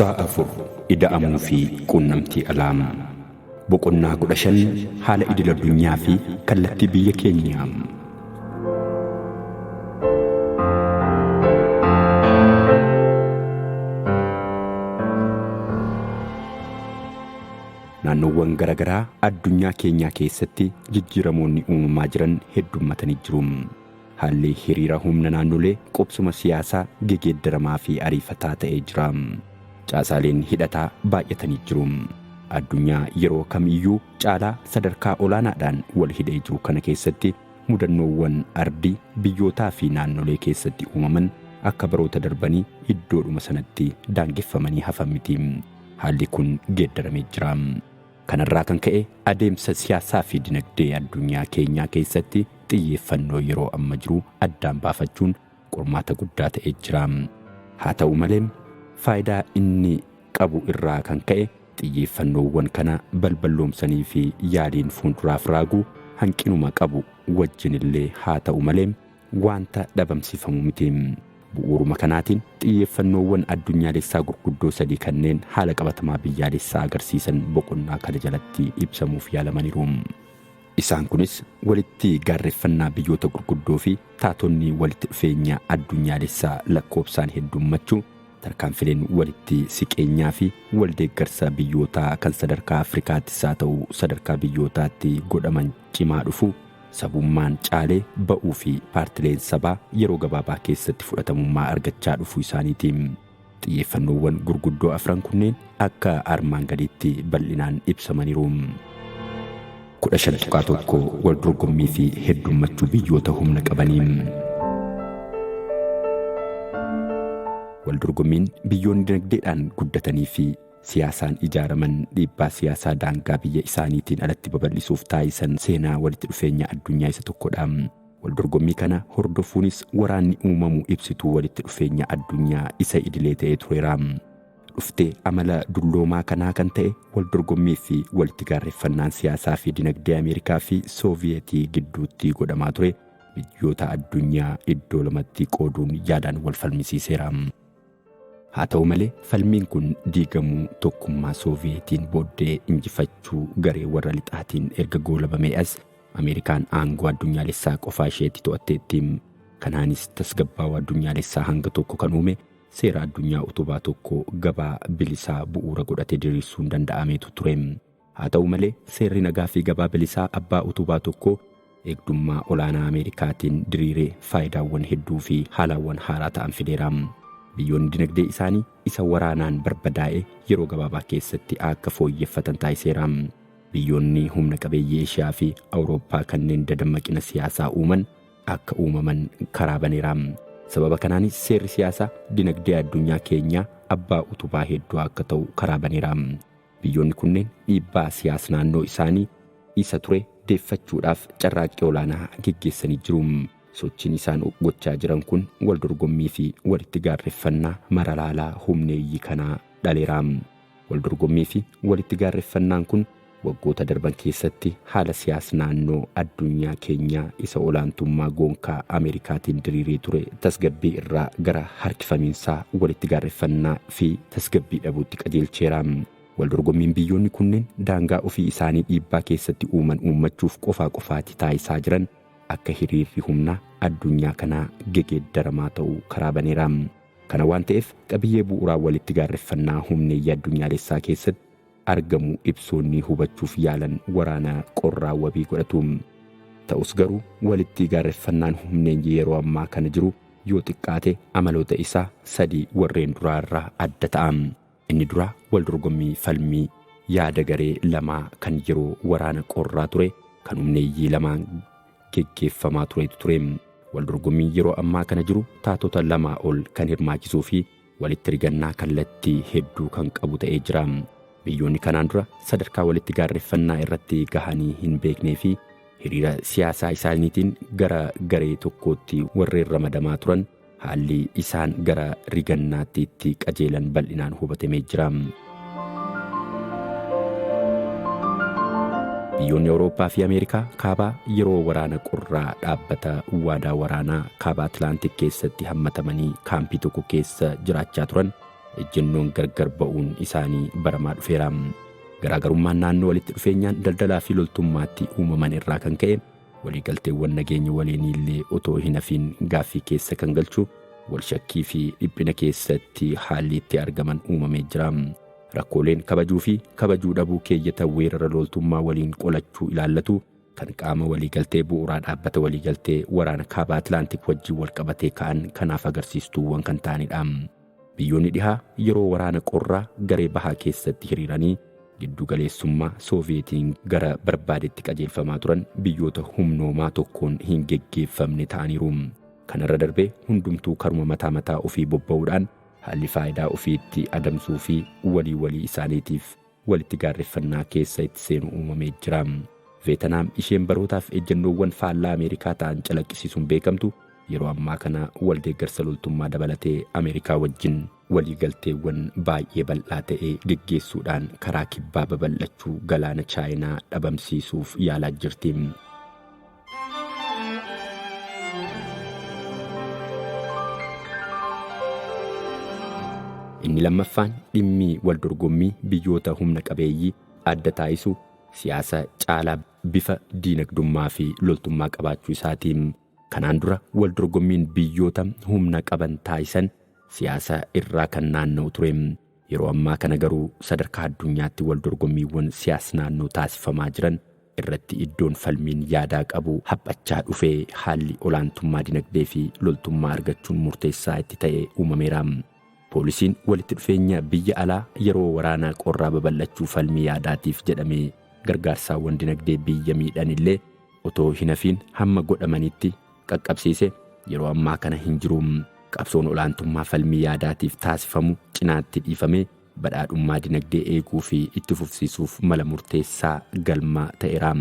Kutaa 4 Ida'amuu fi Quunnamtii Alaa Boqonnaa 15 Haala Idil-addunyaa fi Kallattii Biyya Keenyaa. Naannoowwan garagaraa addunyaa keenyaa keessatti jijjiiramoonni uumamaa jiran heddummatanii jiru. Haalli hiriira humna naannolee qubsuma siyaasaa gegeeddaramaa fi ariifataa ta'ee jira. Caasaaleen hidhataa baay'atanii jiru. Addunyaa yeroo kam iyyuu caalaa sadarkaa olaanaadhaan wal hidhee jiru kana keessatti mudannoowwan ardii, biyyootaa fi naannolee keessatti uumaman akka baroota darbanii iddoodhuma sanatti daangeffamanii hafan miti. Haalli kun geeddaramee jira. Kanarraa kan ka'e adeemsa siyaasaa fi dinagdee addunyaa keenyaa keessatti xiyyeeffannoo yeroo amma jiru addaan baafachuun qormaata guddaa ta'ee jira. Haa ta'u malee faayidaa inni qabu irraa kan ka'e xiyyeeffannoowwan kana balballoomsanii fi yaaliin fuulduraaf raaguu hanqinuma qabu wajjinillee haa ta'u malee waanta dhabamsiifamu miti. Bu'uuruma kanaatiin xiyyeeffannoowwan addunyaalessaa gurguddoo sadii kanneen haala qabatamaa biyyaalessaa agarsiisan boqonnaa kana jalatti ibsamuuf yaalamaniiru. Isaan kunis walitti gaarreffannaa biyyoota gurguddoo fi taatonni walitti dhufeenya addunyaalessaa lakkoofsaan heddummachuu, tarkaanfileen walitti siqeenyaa fi waldeeggarsa biyyootaa kan sadarkaa Afrikaattis haa ta'u sadarkaa biyyootaatti godhaman cimaa dhufuu, sabummaan caalee ba'uu fi paartileen sabaa yeroo gabaabaa keessatti fudhatamummaa argachaa dhufuu isaaniiti. Xiyyeeffannoowwan gurguddoo afran kunneen akka armaan gadiitti bal'inaan ibsamaniiru. 15.1 Waldorgommii fi heddummachuu biyyoota humna qabanii. Waldorgommiin biyyoonni dinagdeedhaan guddatanii fi siyaasaan ijaaraman dhiibbaa siyaasaa daangaa biyya isaaniitiin alatti babal'isuuf taasisan seenaa walitti dhufeenya addunyaa isa tokkodha. Waldorgommii kana hordofuunis waraanni uumamu ibsituu walitti dhufeenya addunyaa isa idilee ta'ee tureera. Dhuftee amala dulloomaa kanaa kan ta'e waldorgommii fi walitti gaarreffannaan siyaasaa fi dinagdee Ameerikaa fi Sooviyeetii gidduutti godhamaa ture biyyoota addunyaa iddoo lamatti qooduun yaadaan wal falmisiiseera. Haa ta'u malee falmiin kun diigamuu tokkummaa Sooviyeetiin booddee injifachuu garee warra lixaatiin erga goolabamee as Ameerikaan aangoo addunyaalessaa qofaa isheetti to'atteetti. Kanaanis tasgabbaa'uu addunyaalessaa hanga tokko kan uume seera addunyaa utubaa tokko gabaa bilisaa bu'uura godhate diriirsuun danda'ameetu ture. Haa ta'u malee seerri nagaa fi gabaa bilisaa abbaa utubaa tokkoo eegdummaa olaanaa Ameerikaatiin diriire faayidaawwan hedduu fi haalaawwan haaraa ta'an fideera. Biyyoonni dinagdee isaanii isa waraanaan barbadaa'e yeroo gabaabaa keessatti aakka fooyyeffatan taasiseera. Biyyoonni humna qabeeyyii Eeshiyaa fi Awurooppaa kanneen dadammaqina siyaasaa uuman akka uumaman karaa baneera. Sababa kanaanis seerri siyaasaa dinagdee addunyaa keenyaa abbaa utubaa hedduu akka ta'u karaa baneera. Biyyoonni kunneen dhiibbaa siyaas naannoo isaanii isa ture deeffachuudhaaf carraaqqii olaanaa geggeessanii jiru. Sochiin isaan gochaa jiran kun waldorgommii fi walitti gaarreffannaa maralaalaa humneeyyii kanaa dhaleera. Waldorgommii fi walitti gaarreffannaan kun waggoota darban keessatti haala siyaas naannoo addunyaa keenyaa isa olaantummaa goonkaa Ameerikaatiin diriiree ture tasgabbii irraa gara harkifamiinsaa, walitti gaarreffannaa fi tasgabbii dhabuutti qajeelcheera. Waldorgommiin biyyoonni kunneen daangaa ofii isaanii dhiibbaa keessatti uuman uummachuuf qofaa qofaatti taasisaa jiran akka hiriirri humnaa addunyaa kanaa gegeeddaramaa ta'u karaa baneera. Kana waan ta'eef qabiyyee bu'uuraa walitti gaarreffannaa humneeyyii addunyaalessaa keessatti argamu ibsoonni hubachuuf yaalan waraana qorraa wabii godhatu. Ta'us garuu walitti gaarreffannaan humneenyii yeroo ammaa kana jiru yoo xiqqaate amaloota isaa sadii warreen duraa irraa adda ta'a. Inni duraa waldorgommii falmii yaada garee lamaa kan yeroo waraana qorraa ture kan humneeyyii lamaan geggeeffamaa turetu ture. Waldorgommiin yeroo ammaa kana jiru taatota lamaa ol kan hirmaachisuu fi walitti rigannaa kallattii hedduu kan qabu ta'ee jira. Biyyoonni kanaan dura sadarkaa walitti gaarreffannaa irratti gahanii hin beeknee fi hiriira siyaasaa isaaniitiin gara garee tokkootti warreen ramadamaa turan haalli isaan gara rigannaatti itti qajeelan bal'inaan hubatamee jira. Biyyoonni Awurooppaa fi Ameerikaa kaabaa yeroo waraana qorraa dhaabbata waadaa waraanaa kaaba Atlaantik keessatti hammatamanii kaampii tokko keessa jiraachaa turan ejjennoon gargar ba'uun isaanii baramaa dhufeera. Garaagarummaan naannoo walitti dhufeenyaan daldalaa fi loltummaatti uumaman irraa kan ka'e waliigalteewwan nageenya waliinii illee otoo hin hafiin gaaffii keessa kan galchu wal shakkii fi dhiphina keessatti haalli itti argaman uumamee jira. Rakkooleen kabajuu fi kabajuu dhabuu keeyyata weerara loltummaa waliin qolachuu ilaallatu kan qaama waliigaltee bu'uuraa dhaabbata waliigaltee waraana kaaba Atlaantik wajjin wal qabatee ka'an kanaaf agarsiistuuwwan kan ta'anidha. Biyyoonni dhihaa yeroo waraana qorraa garee bahaa keessatti hiriiranii giddu galeessummaa Sooviyetiin gara barbaadetti qajeelfamaa turan biyyoota humnoomaa tokkoon hin geggeeffamne ta'aniiru. Kanarra darbee hundumtuu karuma mataa mataa ofii bobba'uudhaan haalli faayidaa ofiitti adamsuu fi walii walii isaaniitiif walitti gaarreffannaa keessa itti seenu uumamee jira. Veetanaam isheen barootaaf ejjennoowwan faallaa Ameerikaa ta'an calaqqisiisuun beekamtu yeroo ammaa kana wal deeggarsa loltummaa dabalatee Ameerikaa wajjin waliigalteewwan baay'ee bal'aa ta'e geggeessuudhaan karaa kibbaa babal'achuu galaana Chaayinaa dhabamsiisuuf yaalaa jirti. Inni lammaffaan dhimmi wal dorgommii biyyoota humna qabeeyyii adda taasisu siyaasa caalaa bifa diinagdummaa fi loltummaa qabaachuu isaatiin. Kanaan dura wal dorgommiin biyyoota humna qaban taasisan siyaasa irraa kan naanna'u ture. Yeroo ammaa kana garuu sadarkaa addunyaatti wal dorgommiiwwan siyaas naannoo taasifamaa jiran irratti iddoon falmiin yaadaa qabu haphachaa dhufee haalli olaantummaa dinagdee fi loltummaa argachuun murteessaa itti ta'e uumameera. Poolisiin walitti dhufeenya biyya alaa yeroo waraana qorraa babal'achuu falmii yaadaatiif jedhamee gargaarsaawwan dinagdee biyya miidhan illee otoo hin hafiin hamma godhamanitti qaqqabsiise yeroo ammaa kana hin jiru. Qabsoon olaantummaa falmii yaadaatiif taasifamu cinaatti dhiifamee badhaadhummaa dinagdee eeguu fi itti fufsiisuuf mala murteessaa galma ta'eera.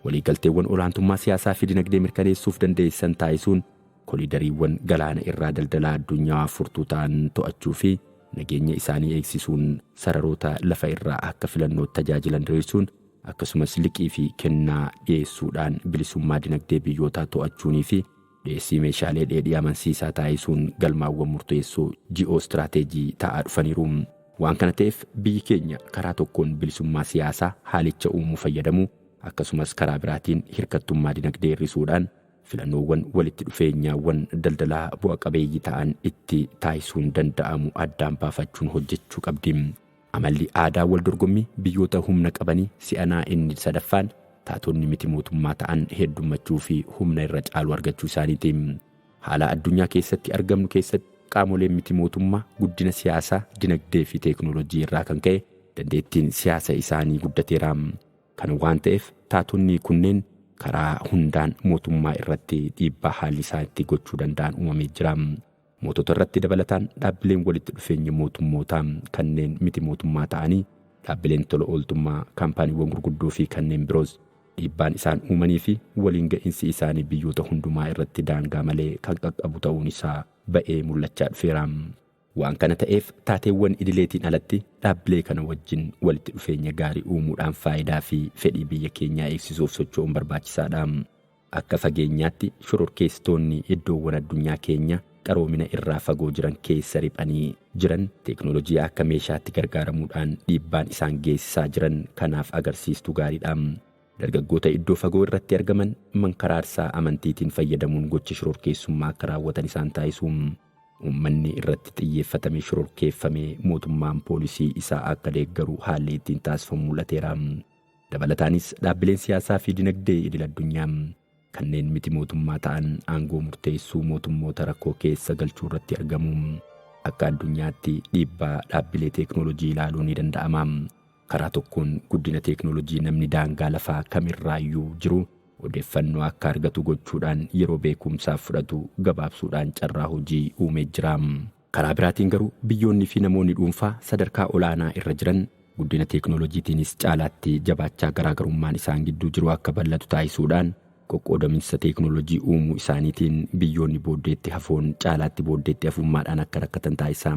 Waliigalteewwan olaantummaa siyaasaa fi dinagdee mirkaneessuuf dandeessan taasisuun koliidariiwwan galaana irraa daldalaa addunyaa furtuu ta'an to'achuu fi nageenya isaanii eegsisuun sararoota lafa irraa akka filannootti tajaajilan diriirsuun akkasumas liqii fi kennaa dhiyeessuudhaan bilisummaa dinagdee biyyootaa to'achuunii fi dhiyeessii meeshaalee dheedhii amansiisaa taasisuun galmaawwan murteessoo ji'oo istiraateejii ta'aa dhufaniiru. Waan kana ta'eef biyyi keenya karaa tokkoon bilisummaa siyaasaa haalicha uumuu fayyadamuu akkasumas karaa biraatiin hirkattummaa dinagdee hir'isuudhaan filannoowwan walitti dhufeenyaawwan daldalaa bu'a qabeeyyii ta'an itti taasisuun danda'amu addaan baafachuun hojjechuu qabdi. Amalli aadaa wal dorgommii biyyoota humna qabanii si'anaa inni sadaffaan taatonni miti mootummaa ta'an heddummachuu fi humna irra caalu argachuu isaaniiti. Haala addunyaa keessatti argamnu keessatti qaamoleen miti mootummaa guddina siyaasaa, dinagdee fi teeknooloojii irraa kan ka'e dandeettiin siyaasa isaanii guddateera. Kana waan ta'eef taatonni kunneen karaa hundaan mootummaa irratti dhiibbaa haalli isaan itti gochuu danda'an uumamee jira. Mootota irratti dabalataan dhaabbileen walitti dhufeenya mootummootaa kanneen miti mootummaa ta'anii dhaabbileen tola ooltummaa, kaampaaniiwwan gurguddoo fi kanneen biroos dhiibbaan isaan uumanii fi waliin ga'iinsi isaanii biyyoota hundumaa irratti daangaa malee kan qaqqabu ta'uun isaa ba'ee mul'achaa dhufeera. Waan kana ta'eef taateewwan idileetiin alatti dhaabbilee kana wajjin walitti dhufeenya gaarii uumuudhaan faayidaa fi fedhii biyya keenyaa eegsisuuf socho'uun barbaachisaadha. Akka fageenyaatti shororkeessitoonni iddoowwan addunyaa keenya qaroomina irraa fagoo jiran keessa riphanii jiran teeknooloojii akka meeshaatti gargaaramuudhaan dhiibbaan isaan geessisaa jiran kanaaf agarsiistuu gaariidha. Dargaggoota iddoo fagoo irratti argaman mankaraarsaa amantiitiin fayyadamuun gocha shororkeessummaa akka raawwatan isaan taasisu. Uummanni irratti xiyyeeffatamee shororkeeffamee mootummaan poolisii isaa akka deeggaru haalli ittiin taasifamu mul'ateera. Dabalataanis dhaabbileen siyaasaa fi dinagdee idil addunyaa kanneen miti mootummaa ta'an aangoo murteessuu mootummoota rakkoo keessa galchuu irratti argamu. Akka addunyaatti dhiibbaa dhaabbilee teeknooloojii ilaaluun ni danda'ama. Karaa tokkoon guddina teeknooloojii namni daangaa lafaa kamirraayyuu jiru odeeffannoo akka argatu gochuudhaan yeroo beekumsaaf fudhatu gabaabsuudhaan carraa hojii uumee jira. Karaa biraatiin garuu biyyoonni fi namoonni dhuunfaa sadarkaa olaanaa irra jiran guddina teeknooloojiitiinis caalaatti jabaachaa garaagarummaan isaan gidduu jiru akka bal'atu taasisuudhaan qoqqoodaminsa teeknooloojii uumuu isaaniitiin biyyoonni booddeetti hafoon caalaatti booddeetti hafummaadhaan akka rakkatan taasisa.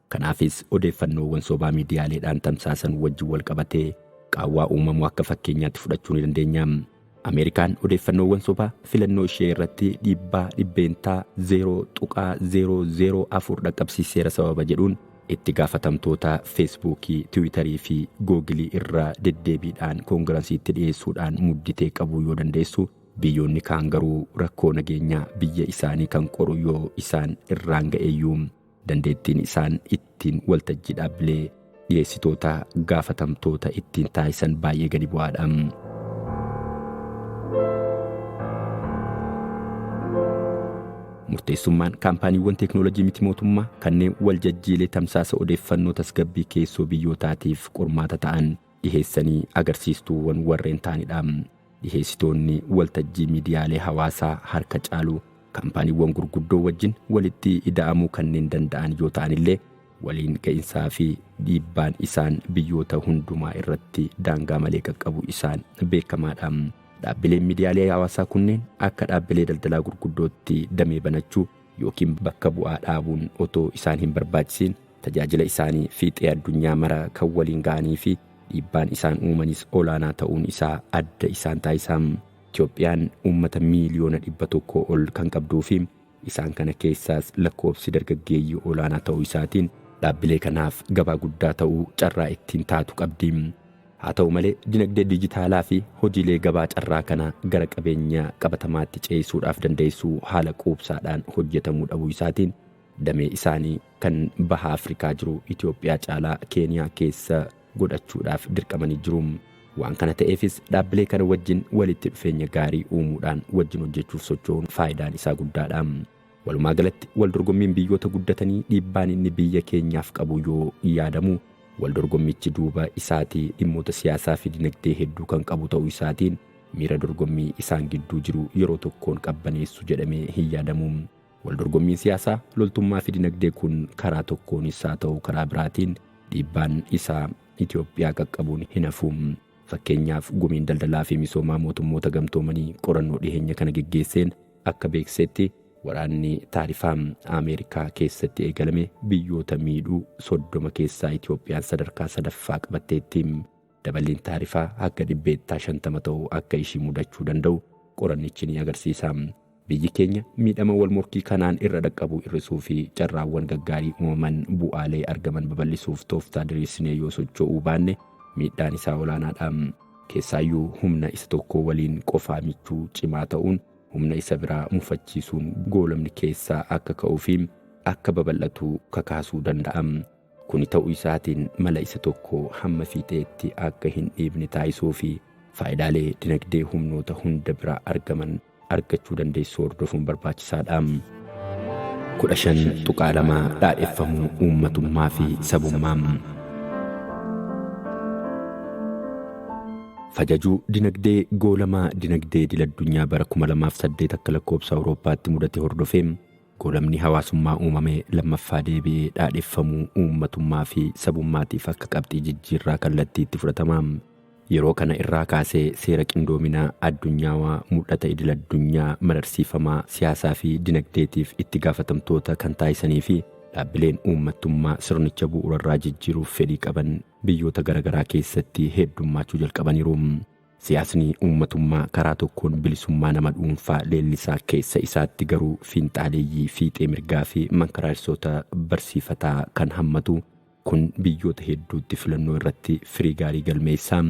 Kanaafis odeeffannoowwan sobaa miidiyaaleedhaan tamsaasan wajjin wal qabatee qaawwaa uumamuu akka fakkeenyaatti fudhachuu ni dandeenya. Ameerikaan odeeffannoowwan sobaa filannoo ishee irratti dhiibbaa 0.004% dhaqqabsiiseera sababa jedhuun Itti gaafatamtoota Feesbuukii, Tiwiitarii fi Googilii irraa deddeebiidhaan koongiransiitti dhiyeessuudhaan mudditee qabuu yoo dandeessu, biyyoonni kaan garuu rakkoo nageenyaa biyya isaanii kan qoru yoo isaan irraan ga'eyyuu dandeettiin isaan ittiin waltajjii dhaabbilee dhiyeessitoota gaafatamtoota ittiin taasisan baay'ee gadi bu'aadha. Murteessummaan kaampaaniiwwan teeknoolojii miti mootummaa kanneen wal jajjiilee tamsaasa odeeffannoo tasgabbii keessoo biyyootaatiif qormaata ta'an dhiheessanii agarsiistuuwwan warreen ta'anidha. Dhiheessitoonni waltajjii miidiyaalee hawaasaa harka caalu kaampaaniiwwan gurguddoo wajjin walitti ida'amuu kanneen danda'an yoo ta'anillee waliin ga'insaa fi dhiibbaan isaan biyyoota hundumaa irratti daangaa malee qaqqabu isaan beekamaadha. Dhaabbileen miidiyaalee hawaasaa kunneen akka dhaabbilee daldalaa gurguddootti damee banachuu yookiin bakka bu'aa dhaabuun otoo isaan hin barbaachisiin tajaajila isaanii fiixee addunyaa mara kan waliin ga'anii fi dhiibbaan isaan uumanis olaanaa ta'uun isaa adda isaan taasisa. Itoophiyaan uummata miiliyoona 100 ol kan qabduu fi isaan kana keessaas lakkoofsi dargaggeeyyii olaanaa ta'uu isaatiin dhaabbilee kanaaf gabaa guddaa ta'uu carraa ittiin taatu qabdi. Haa ta'u malee dinagdee dijitaalaa fi hojiilee gabaa carraa kana gara qabeenya qabatamaatti ceesisuudhaaf dandeessuu haala quubsaadhaan hojjetamuu dhabuu isaatiin damee isaanii kan baha Afrikaa jiru Itoophiyaa caalaa Keeniyaa keessa godhachuudhaaf dirqamanii jiru. Waan kana ta'eefis dhaabbilee kana wajjin walitti dhufeenya gaarii uumuudhaan wajjin hojjechuuf socho'uun faayidaan isaa guddaadha. Walumaa galatti wal dorgommiin biyyoota guddatanii dhiibbaan inni biyya keenyaaf qabu yoo yaadamu wal dorgommichi duuba isaatii dhimmoota siyaasaa fi dinagdee hedduu kan qabu ta'uu isaatiin miira dorgommii isaan gidduu jiru yeroo tokkoon qabbaneessu jedhamee hin yaadamu. Wal dorgommiin siyaasaa loltummaa fi dinagdee kun karaa tokkoonis haa ta'u karaa biraatiin dhiibbaan isaa Itoophiyaa qaqqabuun hin hafu. Fakkeenyaaf gumiin daldalaa fi misoomaa mootummoota gamtoomanii qorannoo dhiheenya kana geggeesseen akka beeksisetti waraanni taarifaa Ameerikaa keessatti eegalame biyyoota miidhuu 30 keessaa Itoophiyaan sadarkaa sadaffaa qabatteetti. Daballiin taarifaa akka 50% ta'u akka ishii mudachuu danda'u qorannichi ni agarsiisa. Biyyi keenya miidhama wal morkii kanaan irra dhaqqabu hir'isuu fi carraawwan gaggaarii uumaman bu'aalee argaman babal'isuuf tooftaa diriirsinee yoo socho'uu baanne miidhaan isaa olaanaadha. Keessaayyuu humna isa tokko waliin qofaa michuu cimaa ta'uun humna isa biraa mufachiisuun goolamni keessaa akka ka'uu fi akka babal'atu kakaasuu danda'a. Kuni ta'uu isaatiin mala isa tokko hamma fiixeetti akka hin dhiibne taasisuu fi faayidaalee dinagdee humnoota hunda biraa argaman argachuu dandeessu hordofuun barbaachisaadha. 15.2 Dhaadheffamuu uummatummaa fi sabummaa. Fajajuu dinagdee goolama dinagdee idil-addunyaa bara 2008 akka lakkoofsa Awurooppaatti mudate hordofee goolamni hawaasummaa uumame lammaffaa deebi'ee dhaadheffamuu uummatummaa fi sabummaatiif akka qabxii jijjiirraa kallattiitti fudhatama. Yeroo kana irraa kaasee seera qindoominaa addunyaawaa mul'ata idil-addunyaa mararsiifamaa siyaasaa fi dinagdeetiif itti gaafatamtoota kan taasisanii fi dhaabbileen uummattummaa sirnicha bu'uurarraa jijjiiruuf fedhii qaban biyyoota garaagaraa keessatti heddummaachuu jalqabaniiru. Siyaasni uummatummaa karaa tokkoon bilisummaa nama dhuunfaa leellisaa keessa isaatti garuu fiinxaaleeyyii fiixee mirgaa fi mankaraarsoota barsiifataa kan hammatu kun biyyoota hedduutti filannoo irratti firii gaarii galmeessaa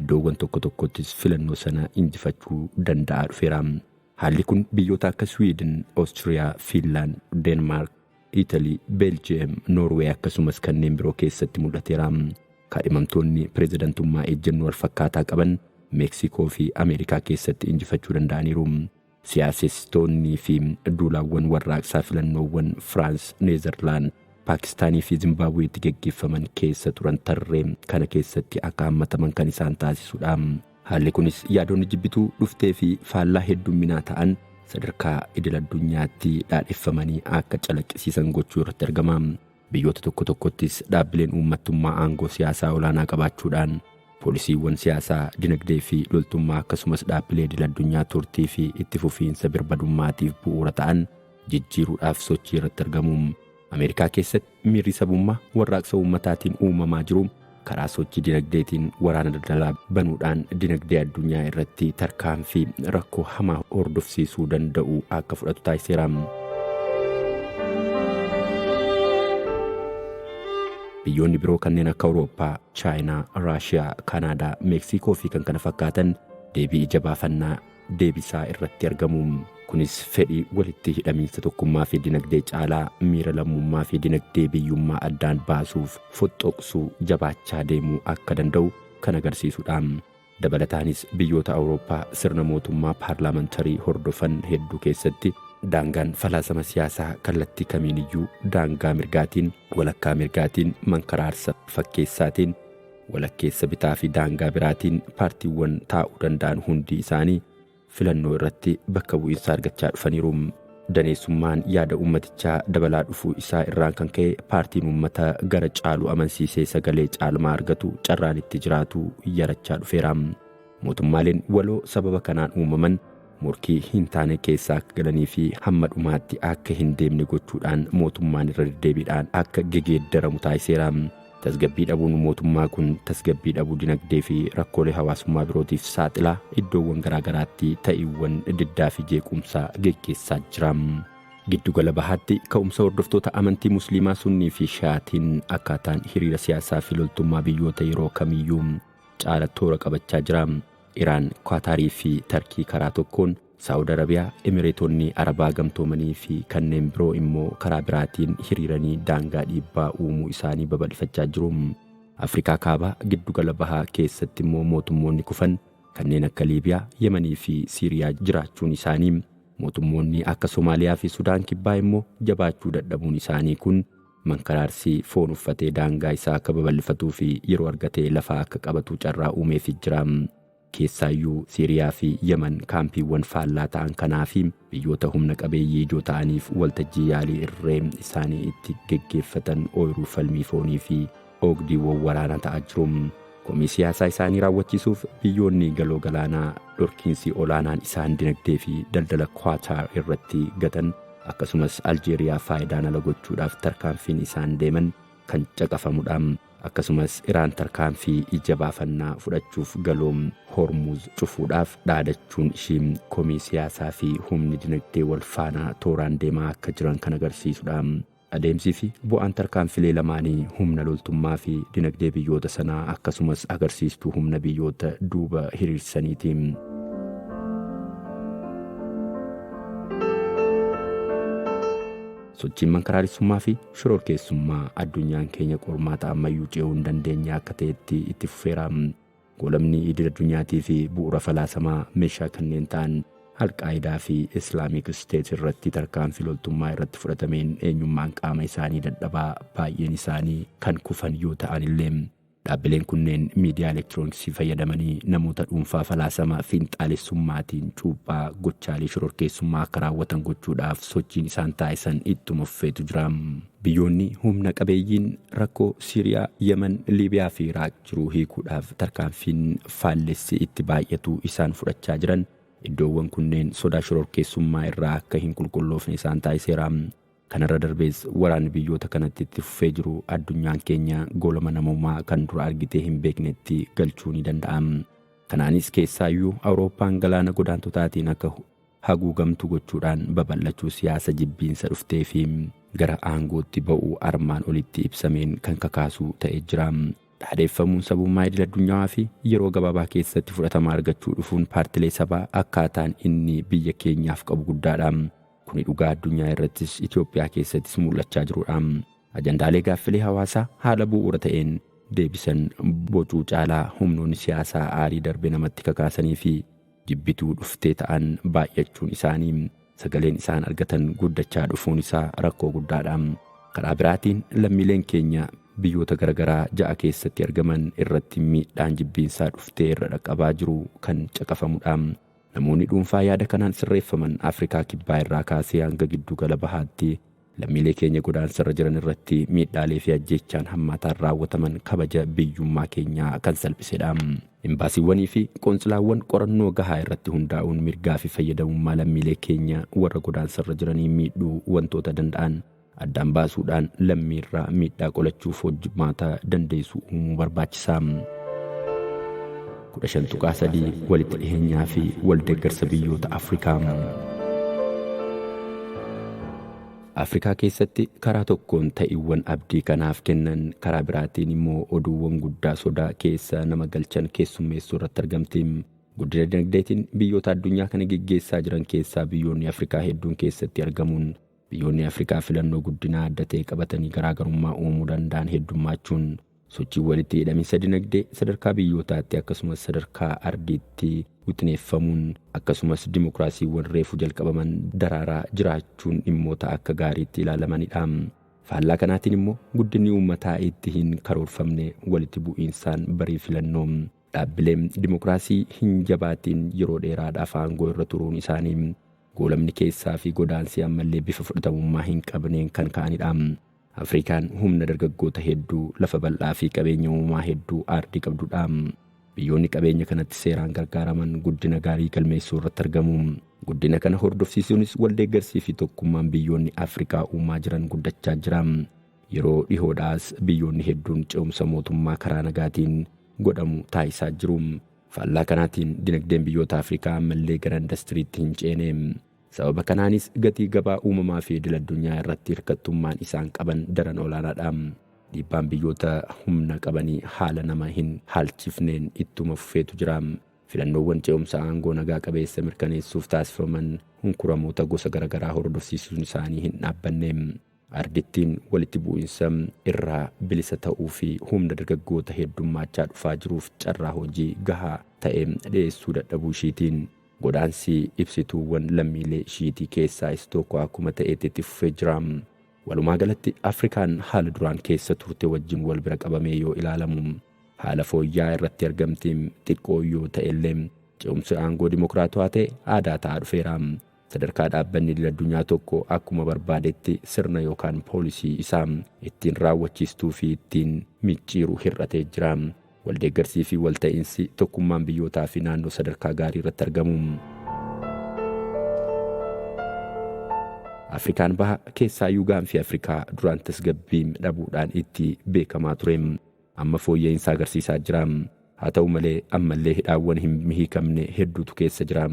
iddoowwan tokko tokkottis filannoo sana injifachuu danda'aa dhufeera. Haalli kun biyyoota akka Swiidin, Oostiriyaa, Fiinlaand, Deenmaark, Italii, Beeljiyeem, Noorweey akkasumas kanneen biroo keessatti mul'ateera. Kaadhimamtoonni pireezidantummaa ejjennoo wal fakkaataa qaban Meeksikoo fi Ameerikaa keessatti injifachuu danda'aniiru. Siyaasessitoonnii fi duulaawwan warraaqsaa filannoowwan Firaans, Neezerlaand, Paakistaanii fi Zimbaabuweetti geggeeffaman keessa turan tarree kana keessatti akka hammataman kan isaan taasisudha. Haalli kunis yaadonni jibbituu dhuftee fi faallaa heddumminaa ta'an sadarkaa idil-addunyaatti dhaadheffamanii akka calaqqisiisan gochuu irratti argama. Biyyoota tokko tokkottis dhaabbileen uummattummaa aangoo siyaasaa olaanaa qabaachuudhaan poolisiiwwan siyaasaa, dinagdee fi loltummaa akkasumas dhaabbilee idil-addunyaa turtii fi itti fufiinsa birmadummaatiif bu'uura ta'an jijjiiruudhaaf sochii irratti argamu. Ameerikaa keessatti miirri sabummaa warraaqsa uummataatiin uumamaa jiru karaa sochii dinagdeetiin waraana daldalaa banuudhaan dinagdee addunyaa irratti tarkaanfii rakkoo hamaa hordofsiisuu danda'u akka fudhatu taasiseera. Biyyoonni biroo kanneen akka Awurooppaa, Chaayinaa, Raashiyaa, Kaanaadaa, Meeksikoo fi kan kana fakkaatan deebii ija baafannaa deebisaa irratti argamu. Kunis fedhii walitti hidhamiinsa tokkummaa fi dinagdee caalaa miira lammummaa fi dinagdee biyyummaa addaan baasuuf foxxoqsuu jabaachaa deemuu akka danda'u kan agarsiisudha. Dabalataanis biyyoota Awurooppaa sirna mootummaa paarlaamantarii hordofan hedduu keessatti daangaan falaasama siyaasaa kallattii kamiiniyyuu daangaa mirgaatiin, walakkaa mirgaatiin, mankaraarsa fakkeessaatiin, walakkeessa bitaa fi daangaa biraatiin paartiiwwan taa'uu danda'an hundi isaanii filannoo irratti bakka bu'iinsa argachaa dhufaniiru. Daneessummaan yaada uummatichaa dabalaa dhufuu isaa irraan kan ka'e paartiin uummata gara caalu amansiisee sagalee caalmaa argatu carraan itti jiraatu yarachaa dhufeera. Mootummaaleen waloo sababa kanaan uumaman morkii hin taane keessa akka galanii fi hamma dhumaatti akka hin deemne gochuudhaan mootummaan irra deddeebiidhaan akka gegeeddaramu taasiseera. Tasgabbii dhabuun mootummaa kun tasgabbii dhabuu dinagdee fi rakkoolee hawaasummaa birootiif saaxilaa iddoowwan garaagaraatti ta'iiwwan diddaa fi jeequmsaa geggeessaa jira. Giddugala bahaatti ka'umsa hordoftoota amantii Musliimaa Sunnii fi Shiyaatiin akkaataan hiriira siyaasaa fi loltummaa biyyoota yeroo kamiyyuu caala toora qabachaa jira. Iraan, Kwaataarii fi Tarkii karaa tokkoon, Saa'ud Arabiyaa, Emireetonni Arabaa Gamtoomanii fi kanneen biroo immoo karaa biraatiin hiriiranii daangaa dhiibbaa uumuu isaanii babal'ifachaa jiru. Afrikaa Kaabaa, Giddugala Bahaa keessatti immoo mootummoonni kufan kanneen akka Liibiyaa, Yemanii fi Siiriyaa jiraachuun isaanii, mootummoonni akka Somaaliyaa fi Sudaan Kibbaa immoo jabaachuu dadhabuun isaanii kun mankaraarsi foon uffatee daangaa isaa akka babal'ifatuu fi yeroo argate lafa akka qabatu carraa uumeefii jira. Keessaayyuu Siiriyaa fi Yemen kaampiiwwan faallaa ta'an kanaa fi biyyoota humna qabeeyyii ijoo ta'aniif waltajjii yaalii irree isaanii itti geggeeffatan ooyruu falmii foonii fi oogdiiwwan waraanaa ta'aa jiru. Komii siyaasaa isaanii raawwachiisuuf biyyoonni Galoo Galaanaa dhorkiinsi olaanaan isaan dinagdee fi daldala Kuwaataar irratti gatan akkasumas Aljeeriyaa faayidaan ala gochuudhaaf tarkaanfiin isaan deeman kan caqafamudha. Akkasumas Iraan tarkaanfii ija baafannaa fudhachuuf Galoo Hormuuz cufuudhaaf dhaadachuun ishii komii siyaasaa fi humni dinagdee wal faana tooraan deemaa akka jiran kan agarsiisudha. Adeemsii fi bu'aan tarkaanfilee lamaanii humna loltummaa fi dinagdee biyyoota sanaa akkasumas agarsiistuu humna biyyoota duuba hiriirsaniiti. Sochiin mankaraaressummaa fi shororkeessummaa addunyaan keenya qormaata ammayyuu ce'uu hin dandeenye akka ta'etti itti fufeera. Goolamni idil addunyaatii fi bu'uura falaasamaa meeshaa kanneen ta'an Alqaayidaa fi Islaamik Isteet irratti tarkaanfii loltummaa irratti fudhatameen eenyummaan qaama isaanii dadhabaa baay'een isaanii kan kufan yoo ta'an illee Dhaabbileen kunneen miidiyaa elektirooniksii fayyadamanii namoota dhuunfaa falaasama fiinxaalessummaatiin cuuphaa gochaalee shororkeessummaa akka raawwatan gochuudhaaf sochiin isaan taasisan ittuma fufeetu jira. Biyyoonni humna qabeeyyiin rakkoo Siiriyaa, Yemen, Liibiyaa fi Iraaq jiru hiikuudhaaf tarkaanfiin faallessi itti baay'atu isaan fudhachaa jiran iddoowwan kunneen sodaa shororkeessummaa irraa akka hin qulqulloofne isaan taasiseera. Kanarra darbees waraanni biyyoota kanatti itti fufee jiru addunyaan keenya goolama namoomaa kan dura argitee hin beeknetti galchuu ni danda'a. Kanaanis keessaayyuu Awurooppaan galaana godaantotaatiin akka haguugamtu gochuudhaan babal'achuu siyaasa jibbiinsa dhuftee fi gara aangootti ba'uu armaan olitti ibsameen kan kakaasu ta'ee jira. Dhaadheeffamuun sabummaa idil addunyaawaa fi yeroo gabaabaa keessatti fudhatama argachuu dhufuun paartilee sabaa akkaataan inni biyya keenyaaf qabu guddaadha. Kuni dhugaa addunyaa irrattis Itoophiyaa keessattis mul'achaa jirudha. Ajandaalee gaaffilee hawaasaa haala bu'uura ta'een deebisan bocuu caalaa humnoonni siyaasaa aarii darbe namatti kakaasanii fi jibbituu dhuftee ta'an baay'achuun isaanii sagaleen isaan argatan guddachaa dhufuun isaa rakkoo guddaadha. Karaa biraatiin lammiileen keenya biyyoota garagaraa 6 keessatti argaman irratti miidhaan jibbiinsaa dhuftee irra dhaqqabaa jiru kan caqafamudha. Namoonni dhuunfaa yaada kanaan sirreeffaman Afrikaa Kibbaa irraa kaasee hanga Giddu Gala Bahaatti lammiilee keenya godaansarra jiran irratti miidhaalee fi ajjeechaan hammaataan raawwataman kabaja biyyummaa keenyaa kan salphisedha. Imbaasiiwwanii fi qoontsilaawwan qorannoo gahaa irratti hundaa'uun mirgaa fi fayyadamummaa lammiilee keenya warra godaansarra jiranii miidhuu wantoota danda'an addaan baasuudhaan lammiirraa miidhaa qolachuuf hojmaata dandeessu uumuu barbaachisa. 15.3 Walitti dhiheenyaa fi waldeeggarsa biyyoota Afrikaa. Afrikaa keessatti karaa tokkoon ta'iiwwan abdii kanaaf kennan, karaa biraatiin immoo oduuwwan guddaa sodaa keessa nama galchan keessummeessuu irratti argamti. Guddina dinagdeetiin biyyoota addunyaa kana geggeessaa jiran keessaa biyyoonni Afrikaa hedduun keessatti argamuun, biyyoonni Afrikaa filannoo guddinaa adda ta'e qabatanii garaagarummaa uumuu danda'an heddummachuun, sochiin walitti hidhaminsa dinagdee sadarkaa biyyootaatti akkasumas sadarkaa ardiitti wixineeffamuun, akkasumas dimokiraasiiwwan reefu jalqabaman daraaraa jiraachuun dhimmoota akka gaariitti ilaalamanidha. Faallaa kanaatiin immoo guddinni uummataa itti hin karoorfamne, walitti bu'iinsaan barii filannoo, dhaabbileen dimokiraasii hin jabaatiin yeroo dheeraadhaaf aangoo irra turuun isaanii, goolamni keessaa fi godaansi ammallee bifa fudhatamummaa hin qabneen kan ka'anidha. Afrikaan humna dargaggoota hedduu, lafa bal'aa fi qabeenya uumamaa hedduu aardii qabdudha. Biyyoonni qabeenya kanatti seeraan gargaaraman guddina gaarii galmeessuu irratti argamu. Guddina kana hordofsiisuunis waldeeggarsii fi tokkummaan biyyoonni Afrikaa uumaa jiran guddachaa jira. Yeroo dhihoodhaas biyyoonni hedduun ce'umsa mootummaa karaa nagaatiin godhamu taasisaa jiru. Faallaa kanaatiin dinagdeen biyyoota Afrikaa ammallee gara indastiriitti hin ceene. Sababa kanaanis gatii gabaa uumamaa fi idil addunyaa irratti hirkattummaan isaan qaban daran olaanaadha. Dhiibbaan biyyoota humna qabanii haala nama hin haalchifneen ittuma fufeetu jira. Filannoowwan ce'umsa aangoo nagaa qabeessa mirkaneessuuf taasifaman hunkuramoota gosa garaagaraa hordofsiisuun isaanii hin dhaabbanne. Ardittiin walitti bu'iinsa irraa bilisa ta'uu fi humna dargaggoota heddummaachaa dhufaa jiruuf carraa hojii gahaa ta'e dhiyeessuu dadhabuu ishiitiin godaansi ibsituuwwan lammiilee ishiitii keessaa isa tokko akkuma ta'etti itti fufee jira. Walumaa galatti Afrikaan haala duraan keessa turte wajjin wal bira qabamee yoo ilaalamu haala fooyya'aa irratti argamti. Xiqqoo yoo ta'ellee ce'umsi aangoo dimokiraatawaa ta'e aadaa ta'aa dhufeera. Sadarkaa dhaabbanni idil addunyaa tokko akkuma barbaadetti sirna yookaan poolisii isaa ittiin raawwachiistuu fi ittiin micciiru hir'atee jira. Waldeeggarsii fi walta'iinsi tokkummaan biyyootaa fi naannoo sadarkaa gaarii irratti argamu. Afrikaan Baha, keessaayyuu Gaanfi Afrikaa, duraan tasgabbii dhabuudhaan itti beekamaa ture. Amma fooyya'insa agarsiisaa jira. Haa ta'u malee ammallee hidhaawwan hin hiikamne hedduutu keessa jira.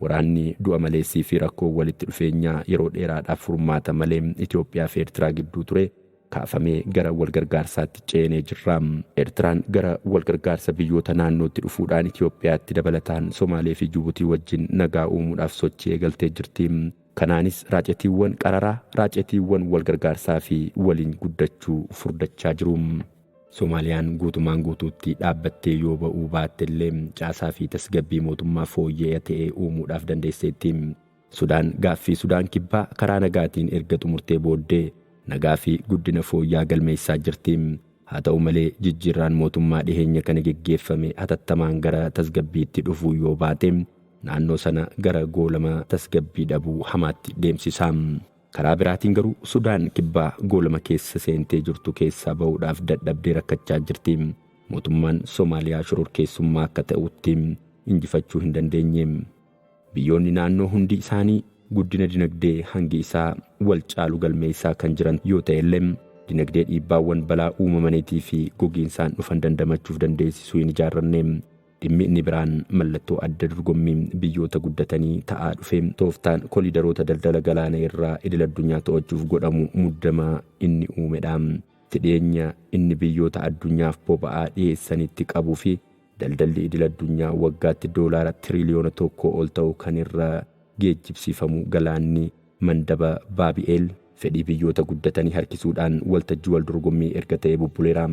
Waraanni du'a maleessii fi rakkoon walitti dhufeenyaa yeroo dheeraadhaaf furmaata malee Itoophiyaa fi Eertiraa gidduu ture kaafamee gara wal gargaarsaatti ceenee jirra. Eertiraan gara wal gargaarsa biyyoota naannootti dhufuudhaan Itoophiyaatti dabalataan Somaalee fi Jibuutii wajjin nagaa uumuudhaaf sochii eegaltee jirti. Kanaanis raacetiiwwan qararaa, raacetiiwwan wal gargaarsaa fi waliin guddachuu furdachaa jiru. Somaaliyaan guutumaan guutuutti dhaabbattee yoo ba'uu baattellee caasaa fi tasgabbii mootummaa fooyya'aa ta'e uumuudhaaf dandeesseetti. Sudaan gaaffii Sudaan Kibbaa karaa nagaatiin erga xumurtee booddee nagaa fi guddina fooyya'aa galmeessaa jirti. Haa ta'u malee jijjiirraan mootummaa dhiheenya kana geggeeffame hatattamaan gara tasgabbiitti dhufuu yoo baate naannoo sana gara goolama tasgabbii dhabuu hamaatti deemsisa. Karaa biraatiin garuu Sudaan Kibbaa goolama keessa seentee jirtu keessaa ba'uudhaaf dadhabdee rakkachaa jirti. Mootummaan Somaaliyaa shororkeessummaa akka ta'utti injifachuu hin dandeenye. Biyyoonni naannoo hundi isaanii guddina dinagdee hangi isaa wal caalu galmeessaa kan jiran yoo ta'ellee dinagdee dhiibbaawwan balaa uumamaniitii fi gogiinsaan dhufan dandamachuuf dandeessisuu hin ijaarranne. Dhimmi inni biraan mallattoo adda dorgommii biyyoota guddatanii ta'aa dhufe tooftaan koliidaroota daldala galaana irraa idil addunyaa to'achuuf godhamu muddama inni uumedha. Itti dhiyeenya inni biyyoota addunyaaf boba'aa dhiyeessanitti qabuu fi daldalli idil addunyaa waggaatti doolaara tiriliyoona 1 ol ta'u kan irra geejjibsiifamu galaanni Mandaba Baabi'eel fedhii biyyoota guddatanii harkisuudhaan waltajjii wal dorgommii erga ta'ee bubbuleera.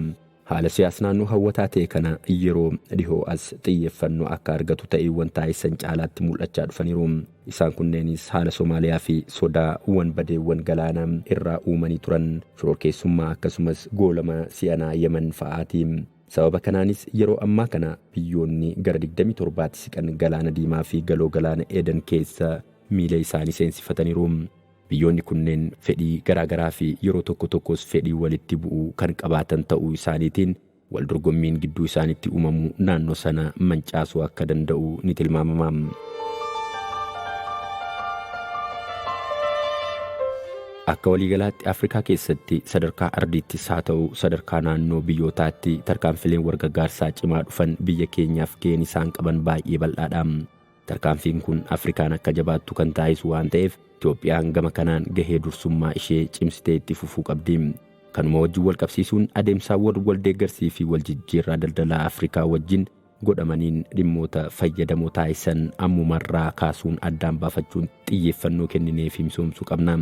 Haala siyaas naannoo hawwataa ta'e kana yeroo dhihoo as xiyyeeffannoo akka argatu ta'iiwwan taasisan caalaatti mul'achaa dhufaniiru. Isaan kunneenis haala Somaaliyaa fi sodaa wanbadeewwan galaana irraa uumanii turan, shororkeessummaa akkasumas goolama si'anaa Yemen fa'aati. Sababa kanaanis yeroo ammaa kana biyyoonni gara 27tti siqan Galaana Diimaa fi Galoo Galaana Eeden keessa miila isaanii seensifataniiru. Biyyoonni kunneen fedhii garaagaraa fi yeroo tokko tokkos fedhii walitti bu'uu kan qabaatan ta'uu isaaniitiin wal dorgommiin gidduu isaaniitti uumamu naannoo sana mancaasuu akka danda'u ni tilmaamama. Akka waliigalaatti Afrikaa keessatti sadarkaa ardiittis haa ta'u sadarkaa naannoo biyyootaatti tarkaanfileen walgargaarsaa cimaa dhufan biyya keenyaaf gaheen isaan qaban baay'ee bal'aadha. Tarkaanfiin kun Afrikaan akka jabaattu kan taasisu waan ta'eef Itoophiyaan gama kanaan gahee dursummaa ishee cimsitee itti fufuu qabdi. Kanuma wajjin wal qabsiisuun adeemsaawwan wal deeggarsii fi wal jijjiirraa daldalaa Afrikaa wajjin godhamaniin dhimmoota fayyadamoo taasisan ammumarraa kaasuun addaan baafachuun xiyyeeffannoo kenninee fi misoomsuu qabna.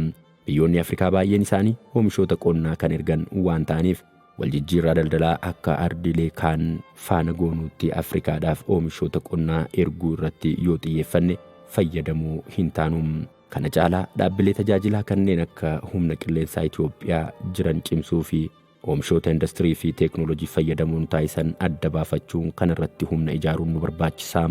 Biyyoonni Afrikaa baay'een isaanii oomishoota qonnaa kan ergan waan ta'aniif wal jijjiirraa daldalaa akka ardiilee kaan faana goonuutti Afrikaadhaaf oomishoota qonnaa erguu irratti yoo xiyyeeffanne fayyadamoo hin taanu. Kana caalaa dhaabbilee tajaajilaa kanneen akka humna qilleensaa Itoophiyaa jiran cimsuu fi oomishoota industirii fi teeknooloojii fayyadamuun taasisan adda baafachuun kanarratti humna ijaaruun nu barbaachisa.